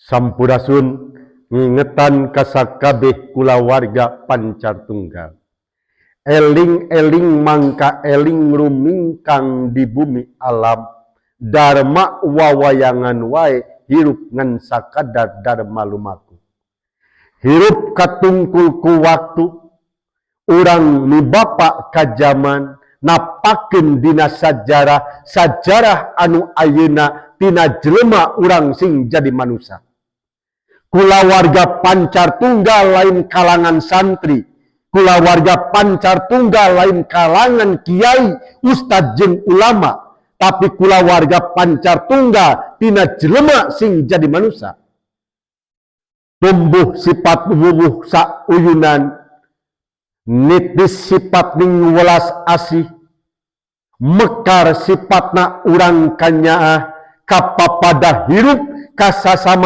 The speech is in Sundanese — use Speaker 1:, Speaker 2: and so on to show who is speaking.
Speaker 1: Sampurasun, ngingetan ka sakabeh kulawarga Pancar Tunggal. Eling-eling mangka eling rumingkang di bumi alam Dharma, wawayangan wae hirup ngan sakadar dharma lumaku. Hirup katungkul ku waktu, urang mibapa ka zaman, napakeun dina sajarah sajarah anu ayeuna tina jelema urang sing jadi manusia. Kulawarga Pancar Tunggal lain kalangan santri, kulawarga Pancar Tunggal lain kalangan kiai, ustad jeung ulama, tapi kulawarga Pancar Tunggal tina jelema sing jadi manusia. Tumbuh sifat wuwuh sauyunan, nitis sifat ning welas asih, mekar sifatna urang kanyaah kapapada hirup kasasama.